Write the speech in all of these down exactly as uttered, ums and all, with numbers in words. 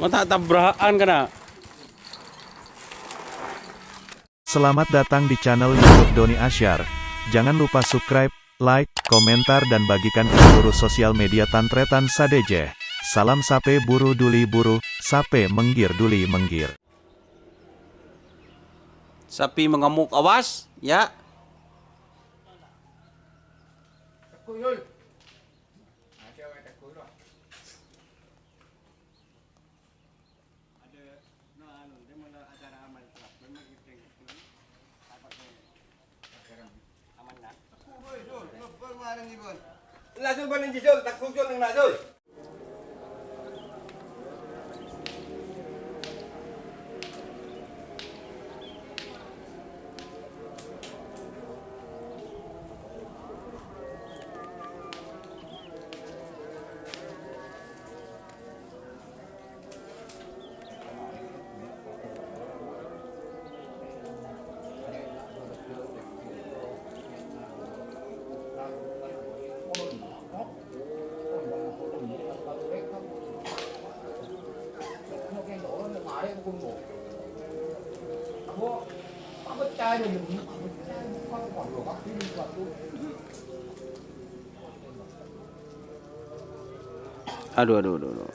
Mata tabrakan kena. Selamat datang di channel YouTube Doni Asyar. Jangan lupa subscribe, like, komentar, dan bagikan ke seluruh sosial media tan-tarètan sadhâjâ. Salam sapè buru duli buru, sapè mèngghir duli mèngghir. Sapi mengamuk, awas, ya. Langsung balik jijol, tak sujud nang langsung. Aduh, aduh, aduh, aduh.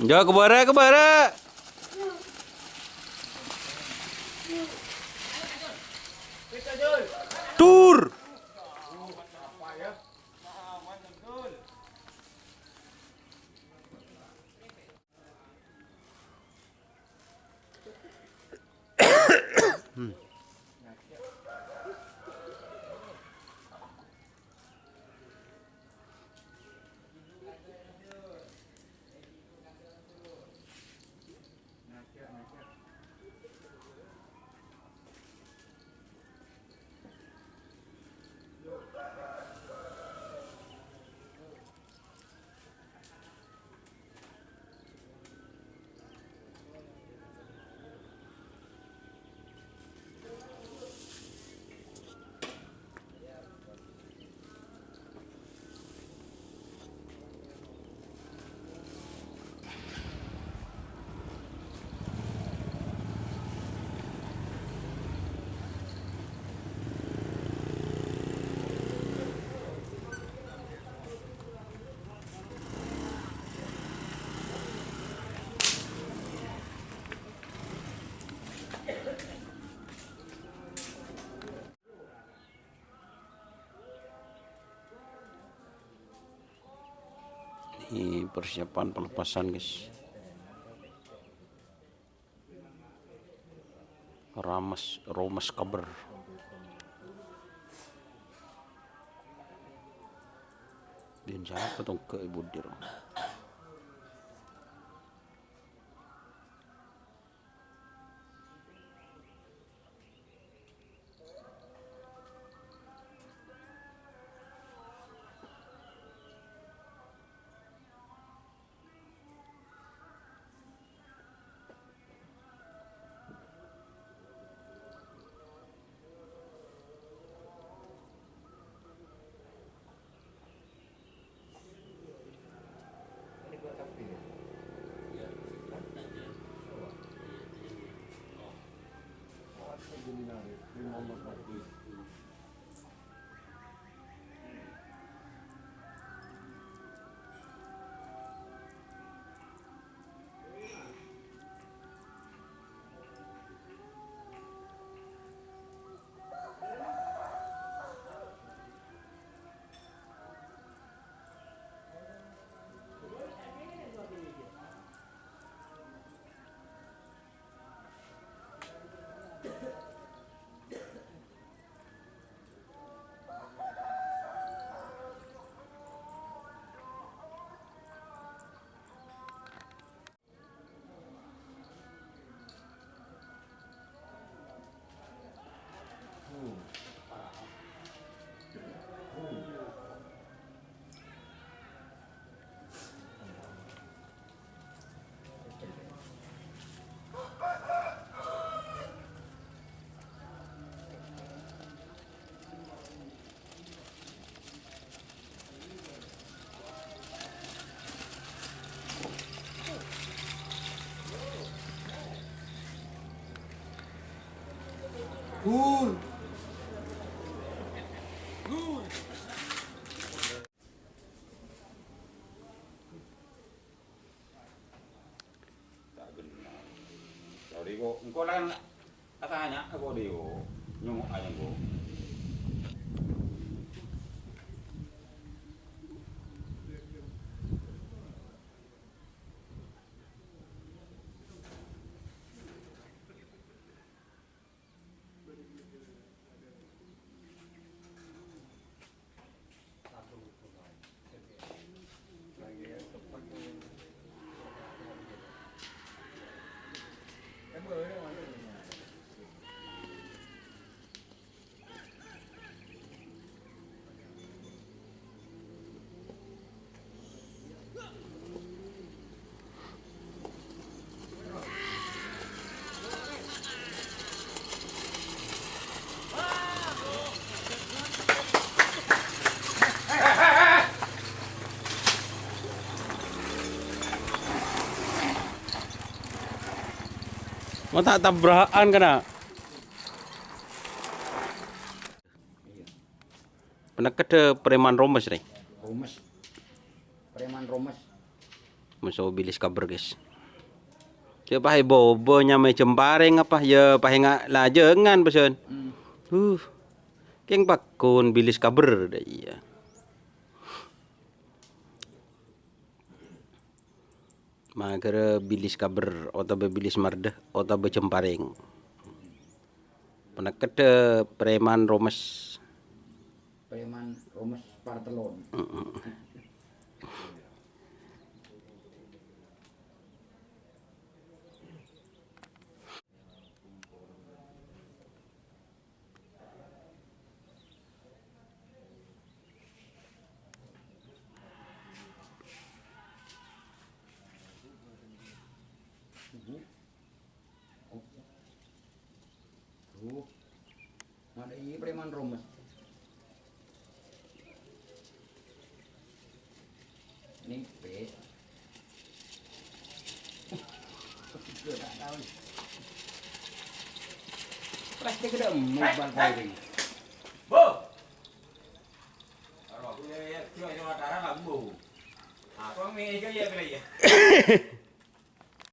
Jâ, kabârâ, kabârâ. Tur. Ini persiapan pelepasan, guys. Rames, romes kabâr. Din sapa tongke ibu dir? Ta' ghellâ'. Jârèya kok engko' la atanya kok dhi' kok nyongngo' ajâ kok. Mata tabrakan kana. Panèka dâ' preman Romes, rè. Romes. Preman Romes. Moso bilis kabher, guys. Cè' paè bobo nyamaè jemparèng apa, ya paè nga-, lajângan, pèssèn. Hmm. Uh. Kèng pagghun bilis kabher, dâ' iyâ. Maghârâ bilis kabher otabâ bilis mardhâ otabâ jemparèng. Panèka dâ' preman Romes. Preman Romes Partelon. Heeh. Duh. Mana ini preman Romes? Nipis. Gua tak tahu. Plastik udah mubal kering. Bu! Kalau aku ya, ya, cuma, cuma darah lah, Bu. Apa meja ya, kira ya?